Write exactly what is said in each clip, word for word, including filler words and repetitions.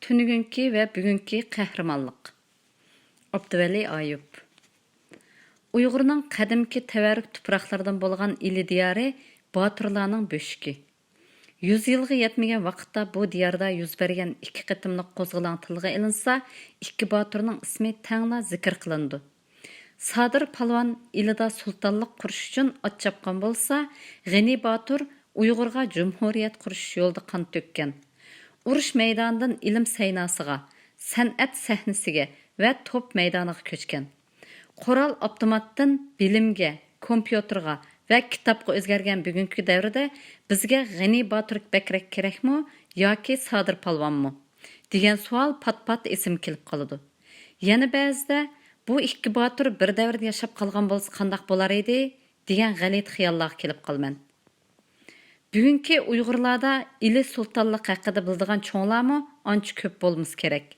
تۈنۈگۈنكى ۋە بۈگۈنكى قەھرىمانلىق. ئابدۇۋەلى ئايۇپ. ئۇيغۇرنىڭ قەدىمكى تەۋەررۈك تۇپراقلىرىدىن بولغان ئىلى دىيارى باتۇرلارنىڭ بۆشۈكى. يۈز يىلغا يەتمىگەن ۋاقىتتا بۇ دىياردا يۈز بەرگەن ئىككى قېتىملىق قوزغىلاڭ تىلغا ئېلىنسا، ئىككى باتۇرنىڭ ئىسمى تەڭلا زىكىر قىلىنىدۇ. سادىر پالۋان ئىلىدا سۇلتانلىق قۇرۇش ئۈچۈن ئات چاپقان بولسا، غېنى باتۇر ئۇيغۇرغا جۇمھۇرىيەت قۇرۇش يولىدا قان تۆككەن. ئۇرۇش مەيدانىدىن ئىلىم سەيناسىغا، سەنئەت سەھنىسىگە ۋە توپ مەيدانىغا كۆچكەن. قورال ئاپتوماتتىن بىلىمگە، كومپيۇتېرغا ۋە كىتابقا ئۆزگەرگەن بۈگۈنكى دەۋردە بىزگە غېنى باتۇر بەكرەك كېرەكمۇ ياكى سادىر پالۋانمۇ؟ دېگەن سوئال پات-پات ئېسىمگە كېلىپ قالىدۇ. يەنە بەزىدە، بۇ ئىككى باتۇر بىر دەۋردە ياشاپ قالغان بولسا قانداق بولار ئىدى؟ دېگەن غەلىتە خىياللارغا كېلىپ قالىمەن. بۈگۈنكى ئۇيغۇرلاردا ئىلى سۇلتانلىق ھەققىدە بىلىدىغان چوڭلارمۇ ئانچە كۆپ بولمىسا كېرەك.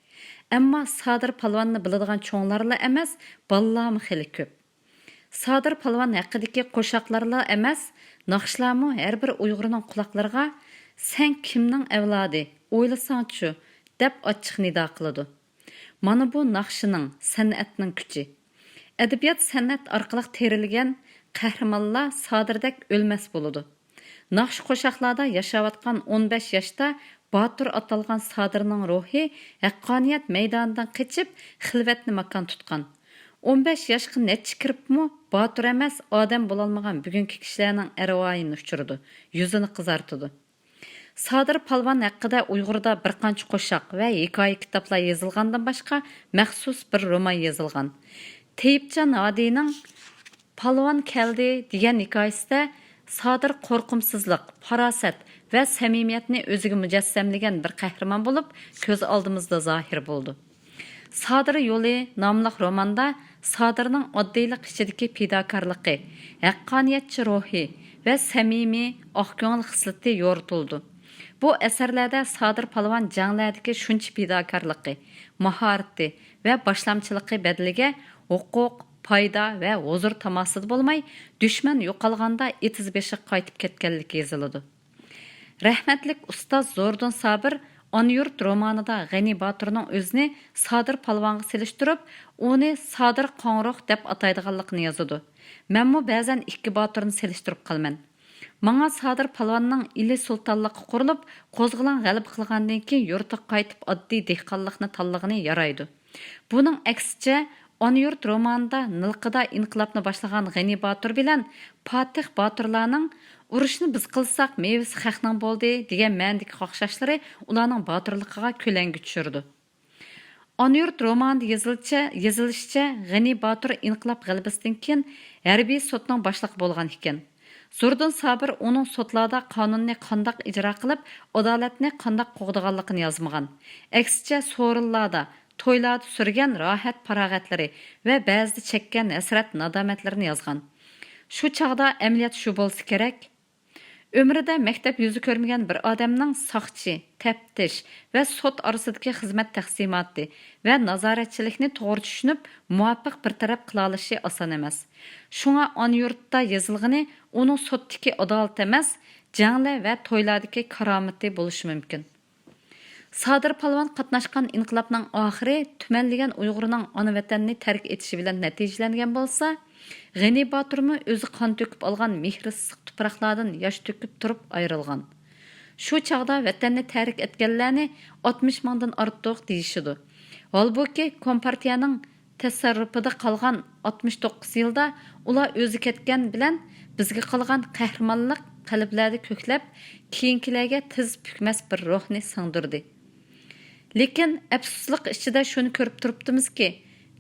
ئەمما سادىر پالۋاننى بىلىدىغان چوڭلارلا ئەمەس، بالىلارمۇ خېلى كۆپ. سادىر پالۋان ھەققىدىكى قوشاقلارلا ئەمەس، ناخشىلارمۇ ھەر بىر ئۇيغۇرنىڭ قۇلاقلىرىغا «سەن كىمنىڭ ئەۋلادى، ئويلىساڭچۇ؟» دەپ ئاچچىق نىدا قىلىدۇ. مانا بۇ ناخشىنىڭ، سەنئەتنىڭ كۈچى. ئەدەبىيات-سەنئەت ئارقىلىق تېرىلگەن قەھرىمانلار سادىردەك ئۆلمەس بولىدۇ. ناخشا-قوشاقلاردا ياشاۋاتقان ئون بەش ياشتا باتۇر ئاتالغان سادىرنىڭ روھى ھەققانىيەت مەيدانىدىن قېچىپ، خىلۋەتنى ماكان تۇتقان. ئون بەش ياشقا نەچچە كىرىپمۇ باتۇر ئەمەس، ئادەم بولالمىغان بۈگۈنكى كىشىلەرنىڭ ئەرۋايىنى ئۇچۇرىدۇ، يۈزىنى قىزارتىدۇ. سادىر پالۋان ھەققىدە ئۇيغۇردا بىر قانچە قوشاق ۋە ھېكايە كىتابلار يېزىلغاندىن باشقا، مەخسۇس بىر رومان يېزىلغان. تېيىپجان ھادىينىڭ «پالۋان كەلدى» دېگەن ھېكايىسىدە سادىر قورقۇمسىزلىق، پاراسەت ۋە سەمىمىيەتنى ئۆزىگە مۇجەسسەملىگەن بىر قەھرىمان بولۇپ كۆز ئالدىمىزدا زاھىر بولىدۇ. سادىر يولى ناملىق روماندا سادىرنىڭ ئاددىيلىق ئىچىدىكى پىداكارلىقى، ھەققانىيەتچى روھى ۋە سەمىمىي، ئاق كۆڭۈل خىسلىتى يورۇتۇلىدۇ. بۇ ئەسەرلەردە سادىر پالۋان جەڭلەردىكى شۇنچە پىداكارلىقى، ماھارىتى ۋە باشلامچىلىقى بەدىلىگە ھوقۇق، پايدا ۋە ھۇزۇر تاماسىدا بولماي، دۈشمەن يوقالغاندا ئېتىز بېشىغا قايتىپ كەتكەنلىكى يېزىلىدۇ. رەھمەتلىك ئۇستاز زوردۇن سابىر «ئانا يۇرت» رومانىدا غېنى باتۇرنىڭ ئۆزىنى سادىر پالۋانغا سېلىشتۇرۇپ، ئۇنى سادىر قاڭروق دەپ ئاتايدىغانلىقىنى يازىدۇ. مەنمۇ بەزەن ئىككى باتۇرنى سېلىشتۇرۇپ قالىمەن. ماڭا سادىر پالۋاننىڭ ئىلى سۇلتانلىقى قۇرۇلۇپ، قوزغىلاڭ غەلىبە قىلغاندىن كېيىن يۇرتىغا قايتىپ ئاددىي دېھقانلىقنى تاللىغىنى يارايدۇ. بۇنىڭ ئەكسىچە، «ئانا يۇرت» رومانىدا نىلقىدا ئىنقىلابنى باشلىغان غېنى باتۇر بىلەن پاتىخ باتۇرلارنىڭ «ئۇرۇشنى بىز قىلساق، مېۋىسى خەقنىڭ بولدى» دېگەن مەنىدىكى قاقشاشلىرى ئۇلارنىڭ باتۇرلۇقىغا كۆلەڭگە چۈشۈرىدۇ. «ئانا يۇرت» رومانىدا يېزىلچە-، يېزىلىشىچە، غېنى باتۇر ئىنقىلاب غەلىبىسىدىن كېيىن ھەربىي سوتنىڭ باشلىقى بولغان ئىكەن. زوردۇن سابىر ئۇنىڭ سوتلاردا قانۇننى قانداق ئىجرا قىلىپ، ئادالەتنى قانداق قوغدىغانلىقىنى يازمىغان. ئەكسىچە، سورۇنلاردا، تويلاردا سۈرگەن راھەت-پاراغەتلىرى ۋە بەزىدە چەككەن ھەسرەت-نادامەتلىرىنى يازغان. شۇ چاغدا ئەمەلىيەت شۇ بولسا كېرەك. ئۆمرىدە مەكتەپ يۈزى كۆرمىگەن بىر ئادەمنىڭ ساقچى، تەپتىش ۋە سوت ئارىسىدىكى خىزمەت تەقسىماتى ۋە نازارەتچىلىكنى توغرا چۈشىنىپ، مۇۋاپىق بىر تەرەپ قىلالىشى ئاسان ئەمەس. شۇڭا «ئانا يۇرتتا» يېزىلغىنى ئۇنىڭ سوتتىكى ئادالىتى ئەمەس، جەڭلەر ۋە تويلاردىكى كارامىتى بولۇشى مۇمكىن. سادىر پالۋان قاتناشقان ئىنقىلابنىڭ ئاخىرى تۈمەنلىگەن ئۇيغۇرنىڭ ئانا ۋەتەننى تەرك ئېتىشى بىلەن نەتىجىلەنگەن بولسا، غېنى باتۇرمۇ ئۆزى قان تۆكۈپ ئالغان مېھرى ئىسسىق تۇپراقلاردىن ياش تۆكۈپ تۇرۇپ ئايرىلغان. شۇ چاغدا ۋەتەننى تەرك ئەتكەنلەرنى ئاتمىش مىڭدىن ئارتۇق دېيىشىدۇ. ھالبۇكى، كومپارتىيەنىڭ تەسەررۇپىدا قالغان ئاتمىش توققۇز يىلدا ئۇلار ئۆزى كەتكەن بىلەن بىزگە قالغان قەھرىمانلىق قەلبلەردە كۆكلەپ، كېيىنكىلەرگە تىز پۈكمەس بىر روھنى سىڭدۈردى. لېكىن ئەپسۇسلۇق ئىچىدە شۇنى كۆرۈپ تۇرۇپتىمىزكى،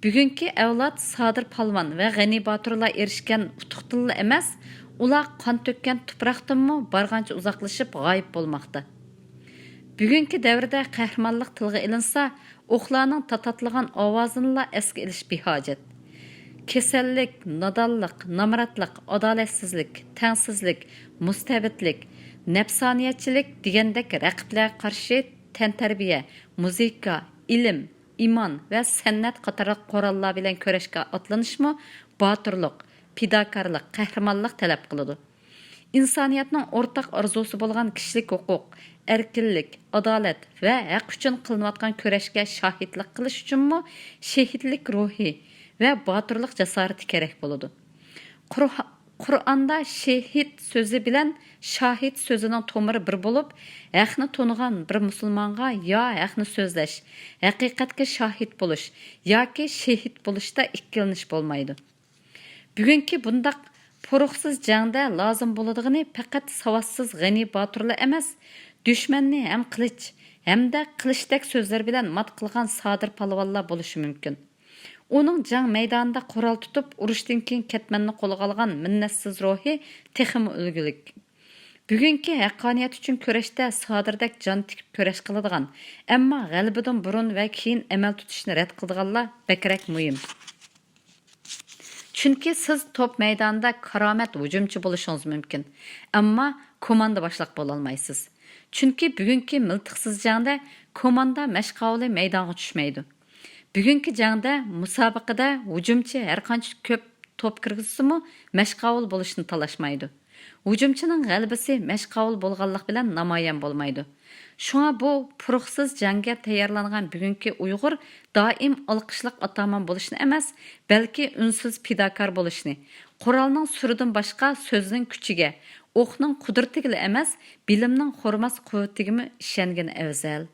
بۈگۈنكى ئەۋلاد سادىر پالۋان ۋە غېنى باتۇرلار ئېرىشكەن ئۇتۇقتىنلا ئەمەس، ئۇلار قان تۆككەن تۇپراقتىنمۇ بارغانچە ئۇزاقلىشىپ غايىب بولماقتا. بۈگۈنكى دەۋردە قەھرىمانلىق تىلغا ئېلىنسا، ئوقلارنىڭ تاتاتلىغان ئاۋازىنىلا ئەسكە ئېلىش بىھاجەت. كېسەللىك، نادانلىق، نامراتلىق، ئادالەتسىزلىك، تەڭسىزلىك، مۇستەبىتلىك، نەپسانىيەتچىلىك دېگەندەك رەقىبلەرگە قارشى تەنتەربىيە، مۇزىكا، ئىلىم، ئىمان ۋە سەنئەت قاتارلىق قوراللار بىلەن كۈرەشكە ئاتلىنىشمۇ باتۇرلۇق، پىداكارلىق، قەھرىمانلىق تەلەپ قىلىدۇ. ئىنسانىيەتنىڭ ئورتاق ئارزۇسى بولغان كىشىلىك ھوقۇق، ئەركىنلىك، ئادالەت ۋە ھەق ئۈچۈن قىلىنىۋاتقان كۈرەشكە شاھىتلىق قىلىش ئۈچۈنمۇ شېھىتلىك روھى ۋە باتۇرلۇق جاسارىتى كېرەك بولىدۇ. قۇرئا-، قۇرئاندا شېھىت سۆزى بىلەن شاھىت سۆزىنىڭ تومۇرى بىر بولۇپ، ھەقنى تونۇغان بىر مۇسۇلمانغا يا ھەقنى سۆزلەش، ھەقىقەتكە شاھىت بولۇش ياكى شېھىت بولۇشتا ئىككىلىنىش بولمايدۇ. بۈگۈنكى بۇنداق پۇرۇقسىز جەڭدە لازىم بولىدىغىنى پەقەت ساۋاتسىز غەنى باتۇرلا ئەمەس، دۈشمەننى ھەم قىلىچ، ھەمدە قىلىچتەك سۆزلىرى بىلەن مات قىلغان سادىر پالۋانلار بولۇشى مۇمكىن. ئۇنىڭ جەڭ مەيدانىدا قورال تۇتۇپ، ئۇرۇشتىن كېيىن كەتمەننى قولىغا ئالغان مىننەتسىز روھى تېخىمۇ ئۈلگىلىك. بۈگۈنكى ھەققانىيەت ئۈچۈن كۈرەشتە سادىردەك جان تىكىپ كۈرەش قىلىدىغان، ئەمما غەلىبىدىن بۇرۇن ۋە كېيىن ئەمەل تۇتۇشنى رەت قىلىدىغانلار بەكرەك مۇھىم. چۈنكى سىز توپ مەيدانىدا كارامەت ھۇجۇمچى بولۇشىڭىز مۇمكىن، ئەمما كوماندا باشلىق بولالمايسىز. چۈنكى بۈگۈنكى مىلتىقسىز جەڭدە كوماندا مەشقاۋۇلى مەيدانغا چۈشمەيدۇ. بۈگۈنكى جەڭدە، مۇسابىقىدە ھۇجۇمچى ھەرقانچە كۆپ توپ كىرگۈزسىمۇ، مەشقاۋۇل بولۇشنى تالاشمايدۇ. ھۇجۇمچىنىڭ غەلىبىسى مەشقاۋۇل بولغانلىق بىلەن نامايان بولمايدۇ. شۇڭا بۇ پۇرۇقسىز جەڭگە تەييارلانغان بۈگۈنكى ئۇيغۇر دائىم ئالقىشلىق ئاتامان بولۇشنى ئەمەس، بەلكى ئۈنسىز پىداكار بولۇشنى، قورالنىڭ سۈرىدىن باشقا سۆزنىڭ كۈچىگە، ئوقنىڭ قۇدرىتىگىلا ئەمەس، بىلىمنىڭ خورىماس قۇۋۋىتىگىمۇ ئىشەنگىنى ئەۋزەل.